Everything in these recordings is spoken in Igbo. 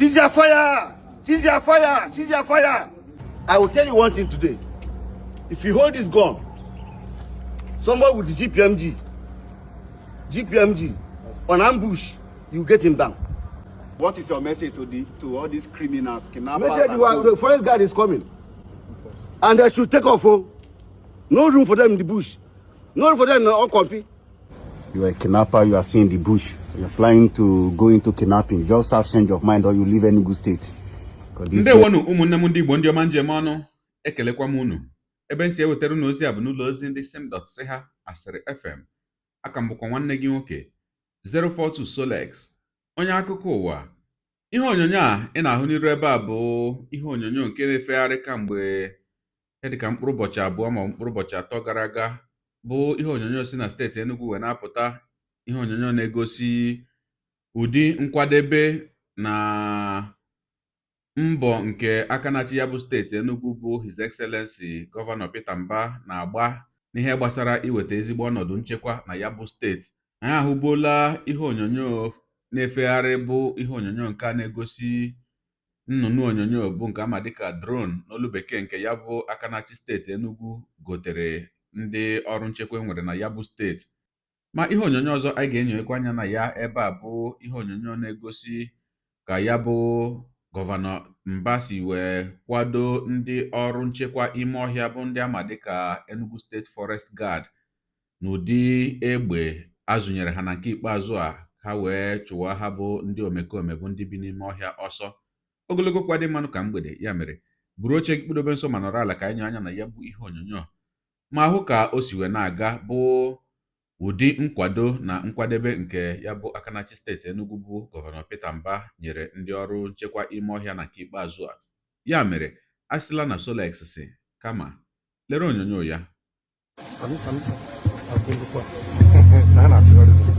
Cease fire! Cease fire! Cease fire! I will tell you one thing today. If you hold this gun, somebody with the GPMG, GPMG, on ambush, you get him down. What is your message to all these criminals, kidnappers? Message and the forest guard is coming. And they should take off. Oh. No room for them in the bush. No room for them in Okompi. You are a kidnapper, you are still in the bush. You're planning to go into kidnapping. Just have change of mind or you leave Enugu State. 'Cause this Ndewonu ụmụnne m ndị Igbo, ndị ọma njem ọnụ, ekelekwa m unu. Ebe m si ewetara unu ozi a bụ n'ụlọ ozi ndị sim dot si ha asịrị FM. Aka m bụkwa nwanne gị nwoke 042 Solex, onye akụkọ ụwa. Ihe onyonyo a ị na-ahụ n'iru ebe a bụ ihe onyonyo nke na-efegharị kamgbe ihe dịka mkpụrụ ụbọchị 2 ma ọ bụ mkpụrụ ụbọchị 3 gara aga, bụ ihe onyonyo si na steeti Enugu wee na-apụta. Ihe onyonyo na-egosi ụdị nkwadebe na mbọ nke aka na-achị ya bụ steeti Enugu bụ His Excellency Gọvanọ Peter Mbah na-agba n'ihe gbasara iweta ezigbo ọnọdụ nchekwa na ya bụ steeti. Anyị ahụbuola ihe onyonyo na-efegharị bụ ihe onyonyo nke a na-egosi nnụnụ onyonyo bụ nke ama dịka drone n'olu bekee, nke ya bụ aka na-achị steeti Enugu gotere ndị ọrụ nchekwa e nwere na ya bụ steeti. Ma ihe onyonyo ọzọ anyị ga-enyekwa anya na ya ebe a bụ ihe onyonyo na-egosi ka ya bụ Gọvanọ Mbah si wee kwado ndị ọrụ nchekwa ime ọhịa bụ ndị ama dịka Enugu State Forest Guard n'ụdị egbe azụnyere ha na nke ikpeazụ a, ha wee chụwa ha bụ ndị omekome bụ ndị bi n'ime ọhịa ọsọ. Ogologo kwa dị mmanụ ka mgbede ya mere buru oche gị kpụdobe nso ma nọrọ ala ka anyị nyoo anya na ya bụ ihe onyonyo ma hụ ka o si wee na-aga, bụ ụdị nkwado na nkwadebe nke ya bụ aka na-achị steeti Enugu bụ Gọvanọ Peter Mbah nyere ndị ọrụ nchekwa ime ọhịa na nke ikpeazụ a. Ya mere a sịla na Solex si kama lere onyonyo ya. Sanu, sanu, sanu. Na ha na-achịgharị gị.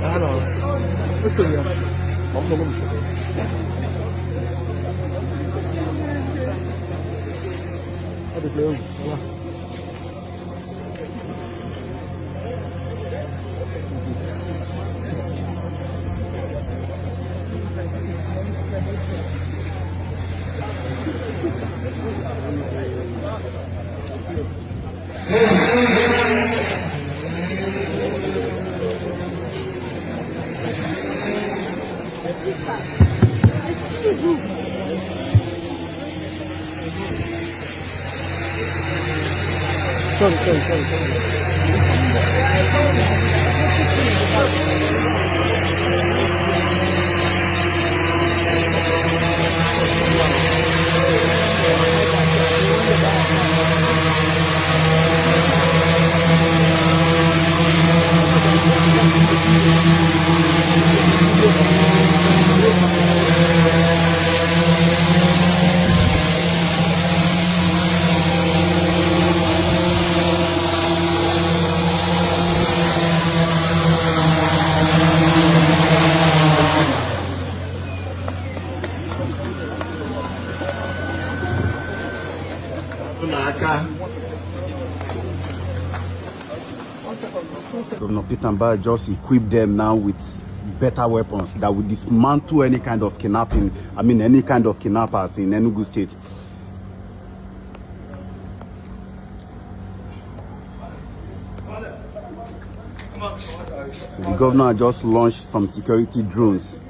Ha nọ. Eso ya. Ma m nọ m soro. Ọ dịkwa egwu. Nwa. Sorry, sorry, sorry, sorry. N'aka. Governor Peter Mbah just equipped them now with better weapons that will dismantle any kind of kidnapping, I mean any kind of kidnappers in Enugu State. The governor just launched some security drones,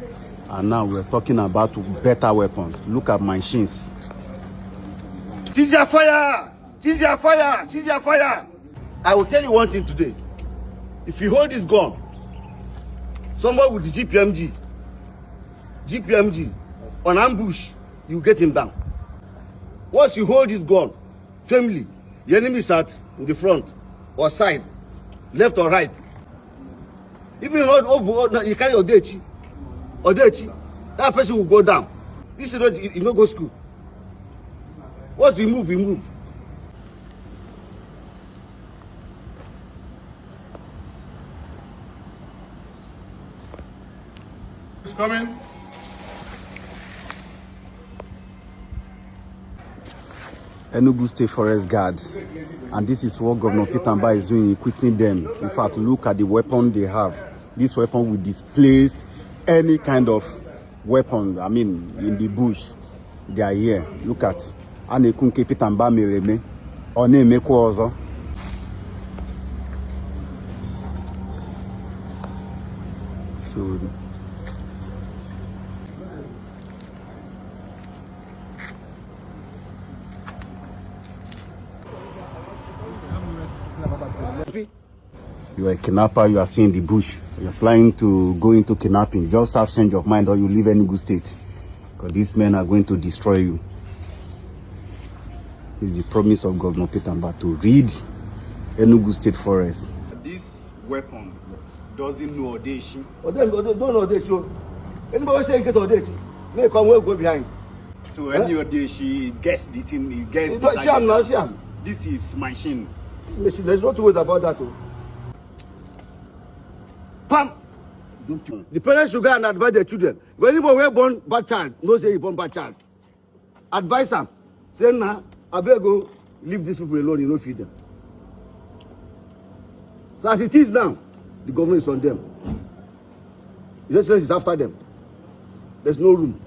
and now we're talking about better weapons. Look at machines. Cease fire! Cease fire! Cease fire! I will tell you one thing today. If you hold this gun, somebody with the GPMG, GPMG, on ambush, you get him down. Once you hold this gun firmly, the enemy is at in the front or side, left or right. If you not over, you carry Odechi, Odechi, that person will go down. This is not, you no go school. Once he move, he move. It's coming. Enugu State Forest Guards. And this is what Governor Peter Mbah is doing, equipping them. In fact, look at the weapon they have. This weapon will displace any kind of weapon, I mean, in the bush. They are here. Look at. A na-ekwu nke Peter Mbah mere eme, ọ na-emekwa ọzọ. So you are a kidnapper, you are still in the bush. You're planning to go into kidnapping. Just have change of mind or you leave Enugu State. Because these men are going to destroy you. It's the promise of Governor Peter Mbah to rid Enugu State Forest. This weapon doesn't know Odeshi. Ode, Ode, don't know Odechi. O. Anybody say get Odechi, may come wey go behind. So any Odeshi gets the thing, he gets You the don't see am now, see am. This is machine. This machine, there's no two ways about that. Oh. Pam! The parents should go and advise their children. When anybody wey born bad child, no say he born bad child. Advise am. Say na, abeg go leave these people alone, you no feed them. So as it is now, the government is on them. His Excellency is after them. There's no room.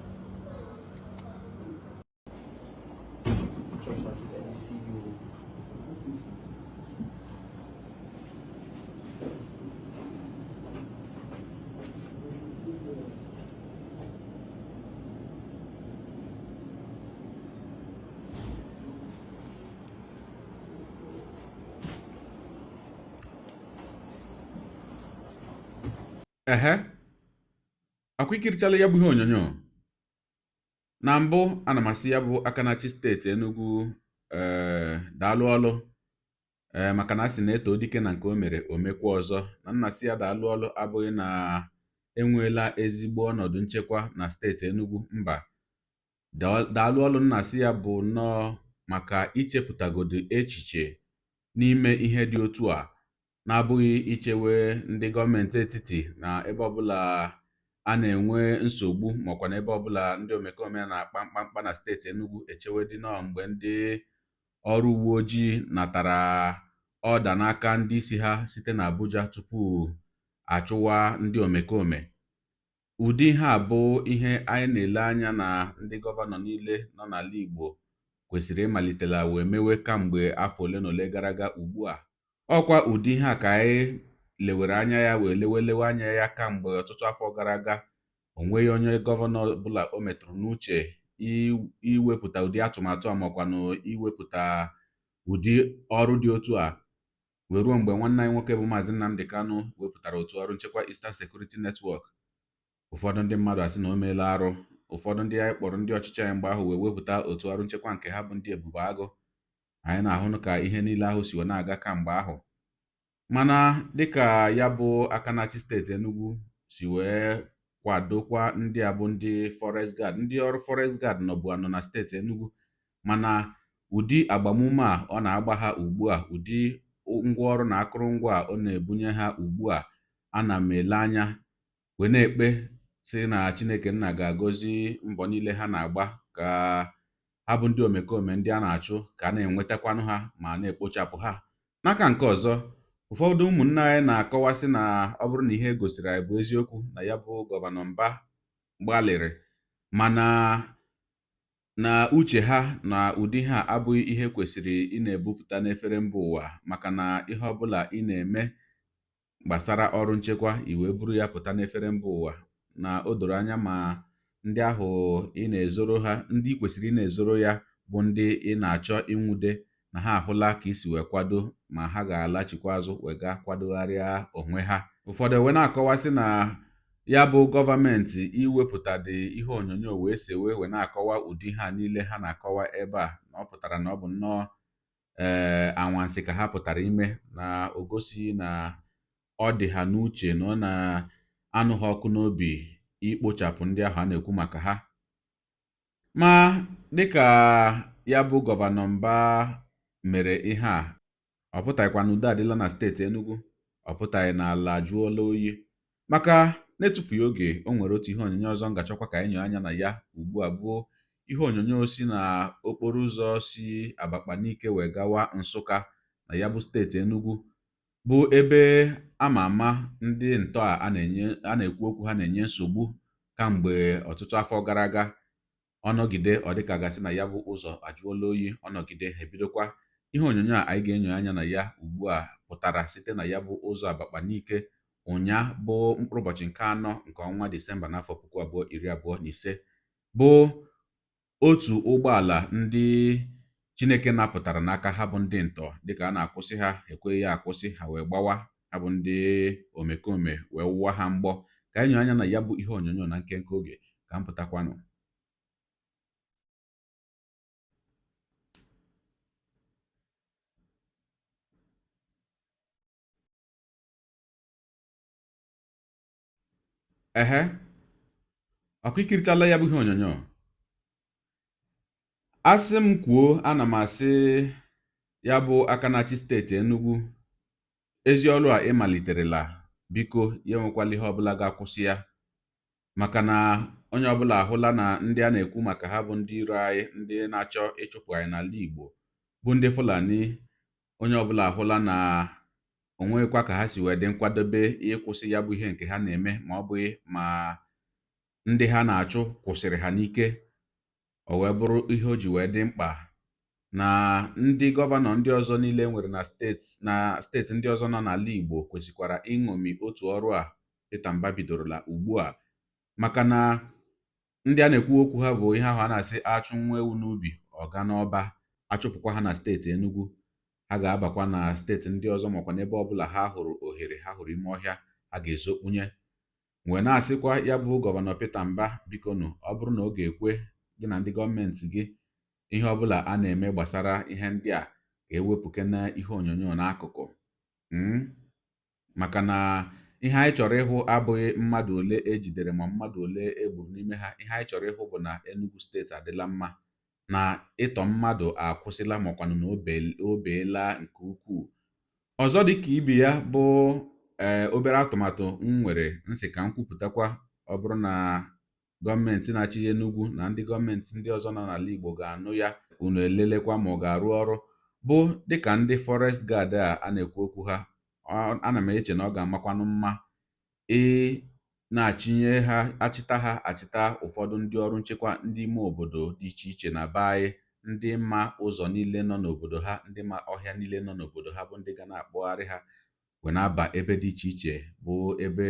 Ehe, akwa ikirichala ya bụ ihe onyonyo. Na mbụ, ana m asị ya bụ aka na-achị steeti Enugu, ee, daalụ ọlụ, ee, maka na a sị na-eto dike na nke o mere o mekwa ọzọ. Na nna sị ya daalụ ọlụ abụghị na enweela ezigbo ọnọdụ nchekwa na steeti Enugu, mba. Daalụ ọlụ nna sị ya bụ nnọọ maka ichepụtagodo echiche n'ime ihe dị otu a, na-abụghị ichewe ndị gọọmenti etiti na ebe ọbụla a na-enwe nsogbu, makwa na ebe ọbụla ndị omekome na-akpa mkpamkpa na steeti Enugu, echewe dị nọọ mgbe ndị ọrụ uwe ojii natara ọda n'aka ndị isi ha site na Abuja tupu achụwa ndị omekome. Ụdị ihe a bụ ihe anyị na-ele anya na ndị gọvanọ niile nọ n'ala Igbo kwesịrị ịmalitela wee mewe kamgbe afọ ole na ole gara aga ugbu a. Ọkwa ụdị ihe a ka anyị lewere anya ya wee lewe lewe anya ya kamgbe ọtụtụ afọ gara aga. O nweghị onye gọvanọ ọbụla o metụrụ n'uche iwepụta ụdị atụmatụ a, makwanụ iwepụta ụdị ọrụ dị otu a, wee ruo mgbe nwanne anyị nwoke bụ Maazị Nnamdi Kanu wepụtara otu ọrụ nchekwa Eastern Security Network. Ụfọdụ ndị mmadụ asị na o meela arụ. Ụfọdụ ndị anyị kpọrọ ndị ọchịchị anyị mgbe ahụ wee wepụta otu ọrụ nchekwa nke ha bụ ndị Ebube Agụ. Anyị na-ahụnụ ka ihe niile ahụ si wee na-aga kamgbe ahụ. Mana dịka ya bụ aka na-achị steeti Enugu si wee kwadokwa ndị a bụ ndị forest guard, ndị ọrụ forest guard nọbụ anọ na steeti Enugu, mana ụdị agbamume a ọ na-agba ha ugbu a, ụdị ngwaọrụ na akụrụngwa a ọ na-ebunye ha ugbu a, ana m ele anya wee na-ekpe sị na Chineke nna ga-agọzi mbọ niile ha na-agba ka ha bụ ndị omekome ndị a na-achụ ka a na-enwetakwanụ ha ma na-ekpochapụ ha. N'aka nke ọzọ, ụfọdụ ụmụnne anyị na-akọwasị na ọ bụrụ na ihe e gosiri anyị bụ eziokwu, na ya bụ Gọvanọ Mbah gbalịrị, mana na uche ha na ụdị ha abụghị ihe kwesịrị ị na-ebupụta n'efere mba ụwa, maka na ihe ọbụla ị na-eme gbasara ọrụ nchekwa, i wee buru ya pụta n'efere mba ụwa, na o doro anya ma ndị ahụ ị na-ezoro ha, ndị ị kwesịrị ị na-ezoro ya bụ ndị ị na-achọ ịnwude, na ha ahụla ka isi wee kwado, ma ha ga-alachikwa azụ wee gaa kwadogharịa onwe ha. Ụfọdụ wee na-akọwasị na ya bụ gọọmenti iwepụta dị ihe onyonyo wee sewe wee na-akọwa ụdị ha niile ha na-akọwa ebe a, na ọ pụtara na ọ bụ nnọọ ee anwansị ka ha pụtara ime, na o gosi na ọ dị ha n'uche na ọ na-anụ ha ọkụ n'obi ikpochapụ ndị ahụ a na-ekwu maka ha. Ma dịka ya bụ Gọvanọ Mbah mere ihe a, ọ pụtaghịkwa na udo adịla na steeti Enugu, ọ pụtaghị na ala jụọla oyi. Maka na-etufughị oge, o nwere otu ihe onyonyo ọzọ m ga-achọkwa ka anyị nyoo anya na ya ugbu a, bụ ihe onyonyo si na okporo ụzọ si Abakpa Nike wee gawa Nsụka na ya bụ steeti Enugu, bụ ebe ama ama ndị ntọ a na-ekwu okwu ha na-enye nsogbu kamgbe ọtụtụ afọ gara aga. Ọ nọgide, ọ dịka gasị na ya bụ ụzọ ajụọla oyi, ọ nọgide ha ebidokwa. Ihe onyonyo a anyị ga-enyo anya na ya ugbu a pụtara site na ya bụ ụzọ Abakpa Nike ụnya bụ mkpụrụ ụbọchị nke anọ nke ọnwa Disemba n'afọ 2025, bụ otu ụgbọala ndị Chineke napụtara n'aka ha bụ ndị ntọ. Dịka a na-akwụsị ha, ekweghị ya akwụsị, ha wee gbawa ha bụ ndị omekome wee wụwa ha mgbọ. Ka anyị nyoo anya na ya bụ ihe onyonyo na nkenke oge ka m pụtakwanụ. Ehe, ọkwa ikiritala ya bụ ihe onyonyo. Asị m kwuo, ana m asị ya bụ aka na-achị steeti Enugu, ezi ọrụ a ị maliterela, biko ya enwekwala ihe ọbụla ga-akwụsị ya, maka na onye ọbụla ahụla na ndị a na-ekwu maka ha bụ ndị iro anyị, ndị na-achọ ịchụpụ anyị n'ala Igbo, bụ ndị Fulani. Onye ọbụla ahụla na o nweghịkwa ka ha si wee dị nkwadobe ịkwụsị ya bụ ihe nke ha na-eme, ma ọ bụghị ma ndị ha na-achụ kwụsịrị ha n'ike. O wee bụrụ ihe o ji wee dị mkpa na ndị gọvanọ ndị ọzọ niile nwere na steeti ndị ọzọ nọ n'ala Igbo kwesịkwara iṅomi otu ọrụ a Peter Mbah bidorola ugbu a, maka na ndị a na-ekwu okwu ha bụ ihe ahụ a na-asị achụ nwa ewu n'ubi ọ gaa n'ọba. Achụpụkwa ha na steeti Enugu, ha ga-abakwa na steeti ndị ọzọ, makwa n'ebe ọbụla ha hụrụ ohere, ha hụrụ ime ọhịa, ha ga-ezokpunye. Wee na-asịkwa ya bụ Gọvanọ Peter Mbah, bikonu, ọ bụrụ na ọ ga-ekwe gị na ndị gọọmenti gị, ihe ọbụla a na-eme gbasara ihe ndị a ka ewepụkene ihe onyonyo n'akụkụ, maka na ihe anyị chọrọ ịhụ abụghị mmadụ ole ejidere ma mmadụ ole e gburu n'ime ha. Ihe anyị chọrọ ịhụ bụ na Enugu steeti adịla mma, na ịtọ mmadụ akwụsịla, makwanụ na o beela nke ukwuu. Ọzọ dị ka ibe ya bụ ee obere atụmatụ m nwere nsị ka m kwupụtakwa, ọ bụrụ na gọọmenti na-achị Enugu na ndị gọọmenti ndị ọzọ nọ n'ala Igbo ga-anụ ya, unu elelekwa ma ọ ga-arụ ọrụ, bụ dịka ndị forest guard a na-ekwu okwu ha, ana m eche na ọ ga-amakwanụ mma ị na-achịnye ha, achịta ha, achịta ụfọdụ ndị ọrụ nchekwa ndị ime obodo dị iche iche na be anyị, ndị ma ụzọ niile nọ n'obodo ha, ndị ma ọhịa niile nọ n'obodo ha, bụ ndị ga na-akpọgharị ha wee na-aba ebe dị iche iche bụ ebe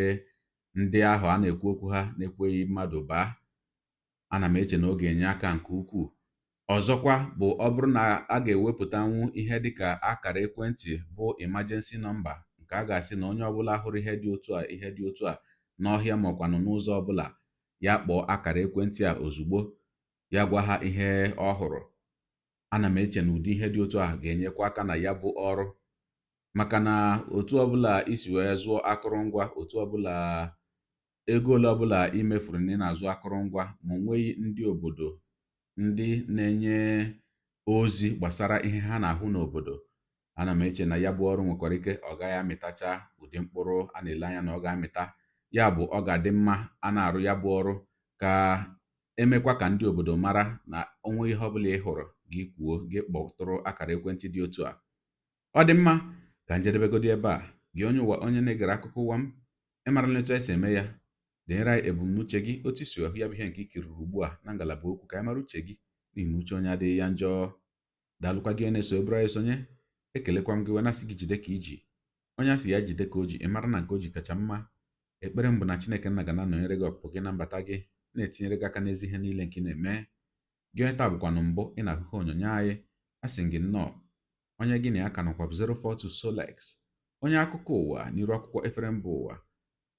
ndị ahụ a na-ekwu okwu ha na-ekweghị mmadụ baa. Ana m eche na ọ ga-enye aka nke ukwuu. Ọzọkwa bụ ọ bụrụ na a ga-ewepụtanwu ihe dịka akara ekwentị bụ emergency number, nke a ga-asị na onye ọbụla hụrụ ihe dị otu a, ihe dị otu a n'ọhịa maọkwanụ n'ụzọ ọbụla, ya kpọọ akara ekwentị a ozugbo, ya gwa ha ihe ọ hụrụ. Ana m eche na ụdị ihe dị otu a ga-enyekwa aka na ya bụ ọrụ, maka na otu ọbụla isi wee zụọ akụrụngwa, otu ọbụla ego ole ọbụla i mefuru na ị na-azụ akụrụngwa, ma o nweghị ndị obodo ndị na-enye ozi gbasara ihe ha na-ahụ n'obodo, ana m eche na ya bụ ọrụ nwekwara ike ọ gaghị amịtacha ụdị mkpụrụ a na-ele anya na ọ ga-amịta. Ya bụ, ọ ga-adị mma a na-arụ ya bụ ọrụ ka emekwa ka ndị obodo mara na o nwee ihe ọbụla ị hụrụ, gị kwuo, gị kpọtụrụ akara ekwentị dị otu a. Ọ dị mma ka njedebegodi ebe a. Gị onye ụwa, onye na-egere akụkọ ụwa m, ịmarala etu anyị si eme ya. Denyere anyị ebumnuche gị, otu i si ahụ ya bụ ihe nke i kiriri ugbu a na ngalaba okwu, ka anyị mara uche gị, n'ihi na uche onye adịghị ya njọ. Daalụkwa gị onye na-eso eburu anyị sonye. Ekelekwa m gị wee na-asị gị jide ka iji. Onye a sị ya jide ka o ji, ị mara na nke o ji kacha mma. Ekpere m bụ na Chineke nna ga na-anọnyere gị ọpụpụ gị na mbata gị, na-etinyere gị aka n'ezi ihe niile nke ị na-eme. Gị onye taa bụkwanụ mbụ ị na-ahụ ihe onyonyo anyị, a sị gị nnọọ. Onye gị na ya ka nọkwa bụ 042 Solex, onye akụkọ ụwa n'iru akwụkwọ efere mba ụwa.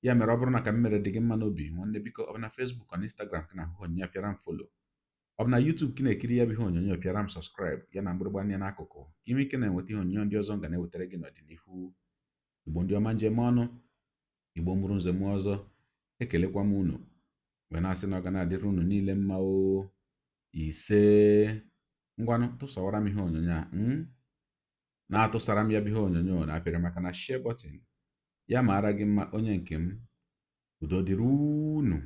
Ya mere, ọ bụrụ na ka m mere dị gị mma n'obi, nwanne, biko, ọ bụ na Facebook, ọ na Instagram ka na-ahụ onyonyo a, pịara m follow. Ọ bụ na YouTube ka ị na-ekiri ya bụ ihe onyonyo, pịara m subscribe ya na mgbịrịgba anya n'akụkụ, ka ime ike na-enweta ihe onyonyo ndị ọzọ m ga na-ewetara gị n'ọdịnihu. Igbo ndị ọma, njem ọnụ Igbo mụrụ nze mụọ ọzọ, ekelekwa m unu wee na-asị na ọ ga na-adịrị unu niile mma o. Ise. Ngwanụ, tụsawara m ihe onyonyo a na-atụsara m ya bụ ihe onyonyo na-apịrị maka na share button. Ya mara gị mma, onye nke m. Udo dịrị unu.